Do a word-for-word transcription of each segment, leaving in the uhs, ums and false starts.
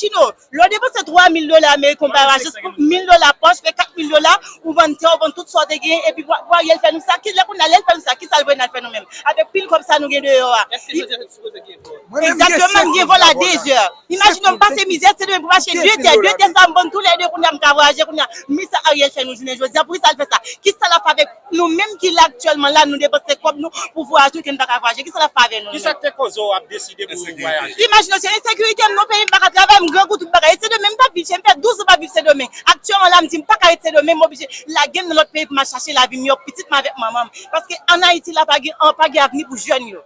Chino, lè w depanse twa mil dola ameriken, w bay ajans pou mil dola pòch, fè kat mil dola, ou vann tè, ou vann tout sa w te genyen, epi pou, pou Ariel fè nou sa, ki lè kounye a lè l fè nou sa, ki sa l voye n al fè nou menm? Avèk pil kòb sa nou gen deyò a. Èske jodi a nou sipoze gen vòl? Mwen menm m gen egzakteman, m gen vòl a de zè. Imajine w, m pase mizè, se demen pou m achte de tè, de tè sa m vann tou lè de, kounye a m ka vwayaje, kounye a. Men sa Ariel fè nou jounen jodi a, poukisa l fè sa? Kisa l ap fè avèk nou menm ki la aktyèlman la, nou depanse kòb nou pou vwayaj nou, ke n pa ka vwayaje? Kisa l ap fè avèk nou? Kisa k te koze w ap deside pou vwayaje? Imajine w, se ensekirite m nan peyi m, m pa ka travay, m grangou tout bagay. E Sendomeng m t ap viv, m fè douz an m ap viv Sendomeng. Aktyèlman la, m di m pa ka ret Sendomeng, m oblije lage m nan lòt peyi pou m al chache lavi miyò pou pitit mwen avèk manman m. Paske ann Ayiti la, pa gen, pa gen avni pou jèn yo.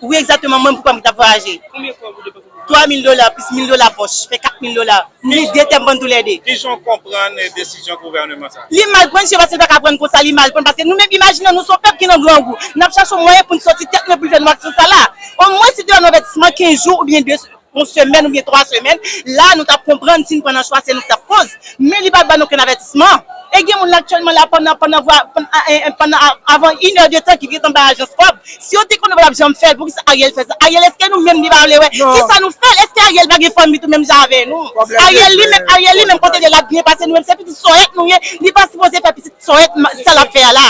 Wi, egzakteman, mwen poukwa m t ap vwayaje. Konbyen kòb ou depanse pou vwayaje? Twa mil dola, plis mil dola pòch, fè kat mil dola. M gen de tè m vann tou lè de. Kijan w konprann, eh, desizyon gouvèneman sa? Li mal pran, se paske l pa ka pran konsa, li mal pran, paske nou menm, imajine w, nou se yon pèp ki nan grangou. N ap chache yon mwayen pou n sòti tèt nou, pou n fè nou aksyon sa la. Omwen, si te ban nou avètisman kenz jou oubyen de, yon semèn oubyen twa semèn, la, nou t ap konprann si n pran nan chwa, se nou k t ap koz. Men li pa t ban nou okenn avètisman. E gen moun aktyèlman la, pandan, pandan, vwa- pandan, a- en- en- pandan a- avan inè de tan ki gentan bay ajans kòb. Si yo te konnen yo pa t ap janm fè l, poukisa Ariel fè sa? Ariel, èske nou menm li pa vle wè? Kisa nou fè l? Èske Ariel pa gen fanmi tou menm jan avè nou? Ariel li menm, Ariel li menm kote l ye l ap byen pase, nou menm se pitit sòyèt nou ye, li pa sipoze fè pitit sòyèt ma- sa l ap fè a la.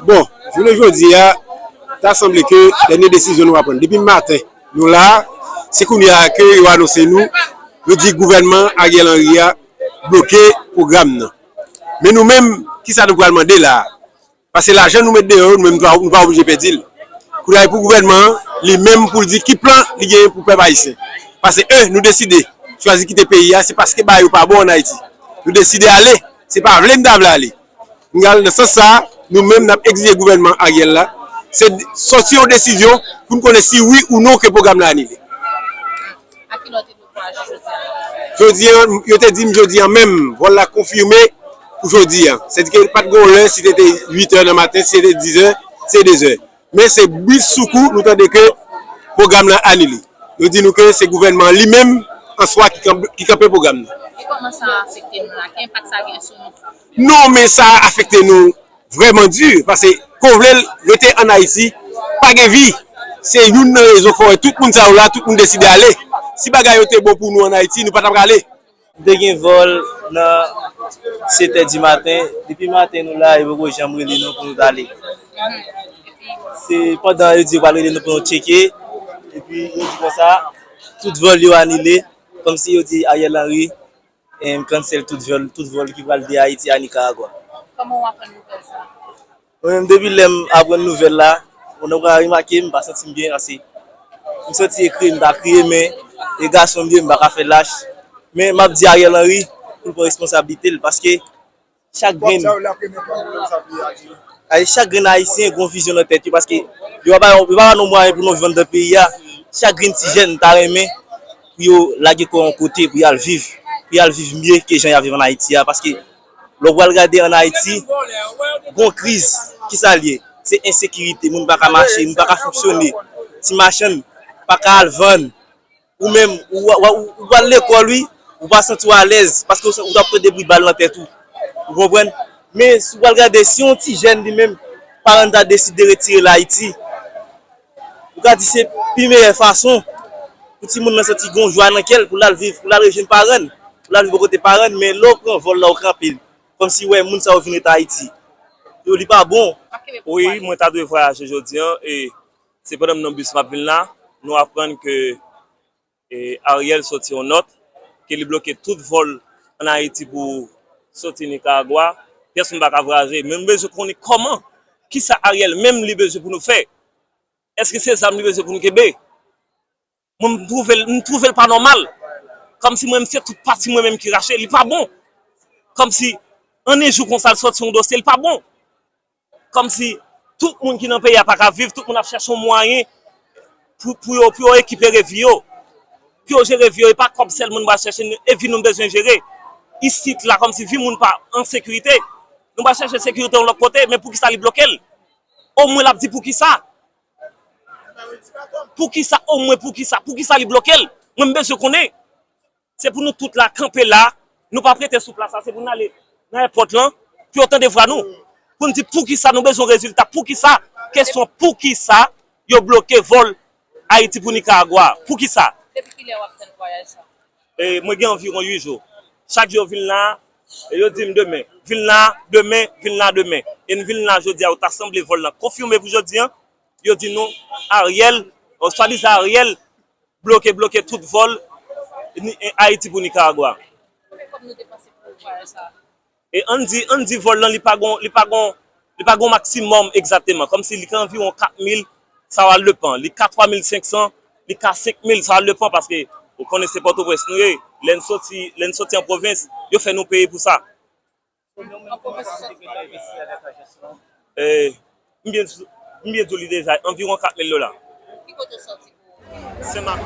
Bon, jounen jodi a, ta sanble ke dènye desizyon nou va pran. Depi maten, nou la, se kounye a ke yo anonse nou, yo di gouvènman Ariel Henry a bloke pwogram nan. Men nou menm, kisa nou pral mande la a? Paske lajan nou met deyò, nou menm nou pa, nou pa oblije pèdi l. Kounye a e pou gouvènman an, li menm pou l di ki plan li genyen pou pèp ayisyen. Paske, e, nou deside chwazi kite peyi a, se paske bagay yo pa bon ann Ayiti. Nou deside ale, se pa vle n ta vle ale. N al nan sans sa a, nou menm n ap egzije gouvènman Ariel la, se sòti yon desizyon pou n konnen si wi ou non ke pwogram nan anile. A kilè w te dwe vwayaje jodi a? Jodi a, yo te di m jodi a menm, vòl la konfime pou jodi a. Sètadi ke pa t gen yon lè, si te te uit è nan maten, si te te diz è, se de zè. Men se bri sou kou, nou tande ke pwogram nan anile. Yo di nou ke se gouvènman an li menm, an swa, ki kanpe, ki kanpe pwogram nan. E kòman sa afekte nou la? Ki enpak sa gen sou nou? Non, men sa afekte nou vrèman di, paske, ke w vle l, rete ann Ayiti, pa gen vi. Se youn nan rezon fè w wè tout moun sa yo la, tout moun deside ale. Si bagay yo te bon pou nou ann Ayiti, nou pa t ap prale. M te gen vòl nan sèt è di maten. Depi maten nou la, yo poko janm rele nou pou nou t ale. Se pandan yo di yo pral rele nou pou nou tcheke, epi yo di konsa, tout vòl yo anile, kòmsi yo di Ariel Henry, em, cancel tout vòl, tout vòl ki pral de Ayiti a Nicaragua. Kòman w aprann nouvèl sa a? Mwen menm, depi lè m aprann nouvèl la, moun nan pral remake m, m pa santi m byen ase. M santi e kriye m ta kriye, men e gason m ye, m pa ka fè lach. Men m ap di Ariel Henry pou l pran responsablite l, paske chak grenn, ay, chak grenn Ayisyen gen yon vizyon nan tèt yo, paske yo pa ba, yo pa ba nou mwayen pou nou viv anndan peyi a. Chak grenn ti jèn ta renmen pou yo lage kò yon kote, pou y al viv, pou y al viv mye ke jan y ap viv ann Ayiti a, paske lè w pral gade ann Ayiti, gon kriz, kisa l ye? Se ensekirite, moun pa ka mache, moun pa ka fonksyone, ti machann pa ka al vann, ou menm, ou, ou, ou, ou pral lekòl, wi, ou pa santi w alèz, paske ou, ou t ap tande bri bal nan tèt ou, ou konprann? Men, si w pral gade, si yon ti jèn li menm, paran l ta deside retire l Ayiti, ou ka di se pi meyè fason pou timoun nan santi gon jwa nan kè l, pou l al viv, pou l al rejwenn paran l, pou l al viv bò kote paran l, men lè w pran vòl la, w kanpe l, kòmsi w wè moun sa yo vin ret Ayiti. Yo, li pa bon. Wi, mwen ta dwe vwayaje jodi a, e se pandan m nan bis m ap vin la, nou aprann ke, e, Ariel soti yon nòt, ke li bloke tout vòl ann Ayiti pou soti Nikaragwa, pyès moun pa ka vwayaje. Men m bezwen konnen kòman, kisa Ariel menm li bezwen pou nou fè? Èske se zam li bezwen pou n kenbe? Mwen, m twouve l, m twouve l pa nòmal. Kòmsi mwen, m se tout pati mwen menm ki rache, li pa bon. Kòmsi, ann yon jou konsa, l sòti yon dosye, li pa bon. Kòmsi, tout moun ki nan peyi a pa ka viv, tout moun ap chèche yon mwayen pou, pou yo, pou yo rekipere vi yo. Pou yo jere vi yo, e pa kòb sèlman nou pral chèche, e vi nou bezwen jere. Isit la, kòmsi vi moun pa an sekirite. Nou pral chèche sekirite yon lòt kote, men poukisa li bloke l? Omwen l ap di poukisa. Poukisa, omwen poukisa, poukisa li bloke l? Mwen m bezwen konnen. Se pou nou tout la, kanpe la, nou pa p rete sou plas la, se pou n ale nan èpòt lan, pou yo tande vwa nou. Pou n di poukisa nou bezwen rezilta, poukisa, kesyon poukisa yo bloke vòl Ayiti pou Nikaragwa, poukisa? Depi kilè w ap tann vwayaj sa? E mwen gen anviwon uit jou. Chak jou yo vin la, e yo di m demen. Vin la, demen, vin la, demen. E n vin la jodi a, yo ta sanble vòl lan konfime pou jodi a. Yo di nou, Ariel, swadizan Ariel, bloke, bloke tout vòl ni- Ayiti pou Nikaragwa. E ann di, ann di vòl lan, li pa gon, li pa gon, li pa gon maksimòm egzakteman. Kòmsi li ka anviwon kat mil, sa va depan. Li ka twa mil senk san, li ka senk mil, sa va depan paske ou konnen se Pòtoprens nou ye. Lè n soti, lè n soti an pwovens, yo fè nou peye pou sa. E, m byen, m byen di w li deja, anviwon kat mil dola. Ki kote w soti? Senmak.